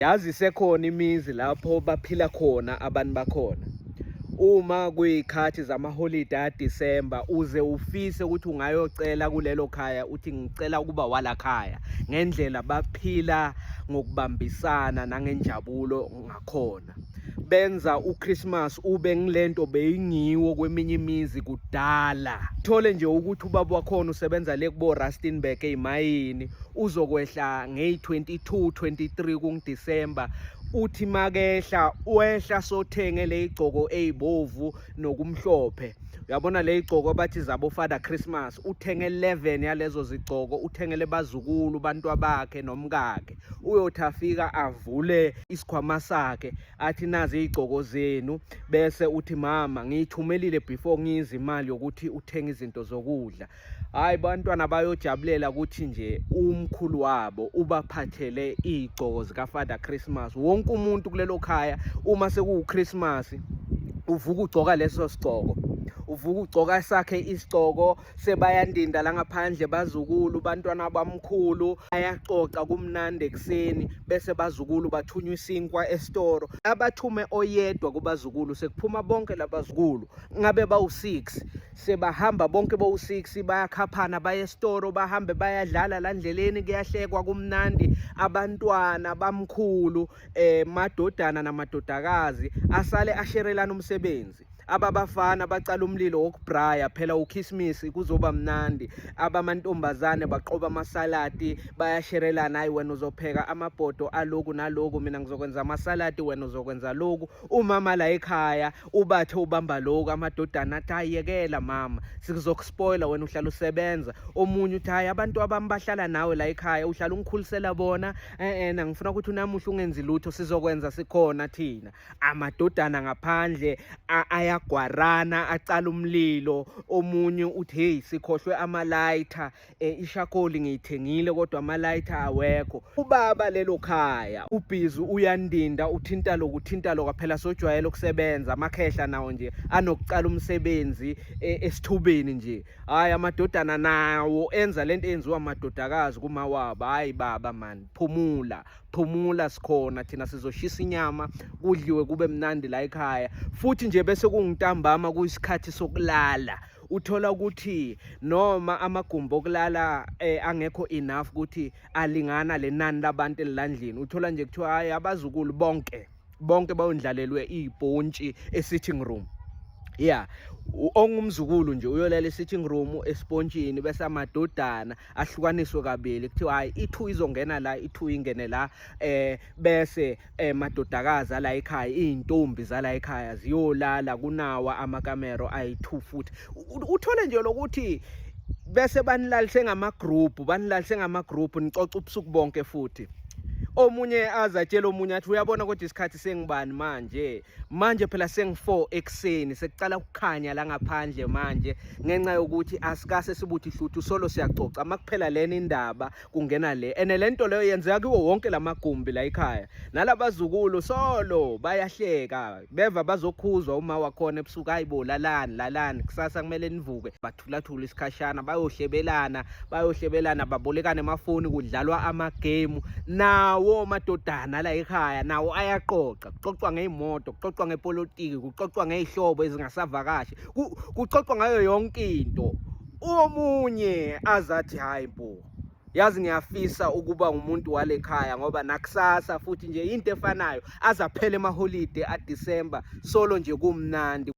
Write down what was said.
Yazi isekhona imizi lapho baphila khona abantu bakhona. Uma kuyikhathi zamaholide aDisemba uze ufise ukuthi ungayocela kulelo khaya uthi ngicela ukuba wala khaya ngendlela baphila ngokubambisana nangenjabulo ngakhona. Benza uChristmas ube ngilento beyingiwo kweminye imizi kudala. Thole nje ukuthi ubaba wakhona usebenza le kubo Rustenburg ezimayini uzokwehla ngeyi-22 23 kunguDisemba uthi makehla wehla sothenge leyigcoko ezibovu nokumhlophe uyabona leyigcoko abathi zabo Father Christmas uthenge 11 yalezo zigcoko uthengele bazukulu bantu abakhe nomkakhe uyothi afika avule isikhwama sakhe athi nazi izigcoko zenu bese uthi mama ngiyithumelile before ngiyize imali yokuthi uthenge izinto zokudla Hayi bantwana bayojabulela ukuthi nje umkhulu wabo ubaphathele iy'gcoko zika-Father Christmas. Wonke umuntu kulelo khaya uma sekuwu-Christmas uvuka ugcoka leso sigcoko. Uvuka ugcoka sakhe isigcoko sebayandinda la ngaphandle bazukulu bantwana bamkhulu ayaxoxa kumnandi ekuseni bese bazukulu bathunywa isinkwa esitoro abathume oyedwa kubazukulu sekuphuma bonke labazukulu ngabe bawu-6 sebahamba bonke bowu-6 bayakhaphana baye esitoro bahambe bayadlala la ndleleni kuyahlekwa kumnandi abantwana bamkhulu madodana namadodakazi asale asherelana umsebenzi ababafana bacala umlilo wokubraya phela ukhisimusi kuzoba mnandi abamantombazane baqoba amasaladi bayasherelana hayi wena uzopheka amabhodo aloku naloku mina ngizokwenza amasaladi wena uzokwenza loku umama la ekhaya ubathe ubamba lokhu amadodana athi hayi yekela mama sizokuspoila wena uhlala usebenza omunye uthi hayi abantu abami bahlala nawe la ekhaya uhlala ungikhulisela bona eh eh ngifuna ukuthi unamuhla ungenzi lutho sizokwenza sikhona thina amadodana ngaphandle ayagwarana acala umlilo omunye uthi hey sikhohlwe ama-lighter ishakoli ngiyithengile kodwa amalayitha awekho ubaba lelo khaya ubhizi uyandinda uthinta lokhu uthinta lokhu phela sojwayele ukusebenza amakhehla nawo nje anokucala umsebenzi esithubeni nje hayi amadodana nawo enza lento eyenziwa amadodakazi kumawabo hayi baba man phumula phumula sikhona thina sizoshisa inyama kudliwe kube mnandi la ekhaya futhi nje bese kungintambama kuyisikhathi sokulala uthola ukuthi noma amagumbi okulala angekho enough ukuthi alingana lenani labantu elilandlini uthola nje kuthiwa hayi abazukulu bonke bonke bayondlalelwe izipontshi e-sitting room yeah ongumzukulu nje uyolala e-sitting room esipontshini bese amadodana ahlukaniswe kabili kuthiwa hayi i-2 izongena la i-2 ingene la bese madodakazi ala ekhaya izintombi zala ekhaya ziyolala kunawa amakamero ayi-2 futhi uthole nje lokuthi bese banilalise ngamagroup banilalise ngamagroup nicoca ubusuku bonke futhi omunye azatshela omunye athi uyabona kodwa isikhathi sengibani manje manje phela sengi-4 ekuseni sekucala ukukhanya la ngaphandle manje ngenxa yokuthi asikase sibuthi hluthu solo siyacoca makuphela lena indaba kungena le ene lento leyo yenzeka kuwo wonke lamagumbi la ekhaya nalabazukulu solo bayahleka beva bazokhuzwa uma wakhona ebusuku hayibo lalani lalani kusasa kumele nivuke bathulathula isikhashana bayohlebelana bayohlebelana babolekana emafoni kudlalwa amagemu nawo madodana la ekhaya nawo ayaqoqa kuxoxwa ngey'moto kuxoxwa ngepolitiki kuxoxwa ngey'hlobo ezingasavakashi kuxoxwa ngayo yonke into omunye azathi hayi bo yazi ngiyafisa ukuba umuntu wale khaya ngoba nakusasa futhi nje into efanayo azaphela emaholide aDecember solo nje kumnandi.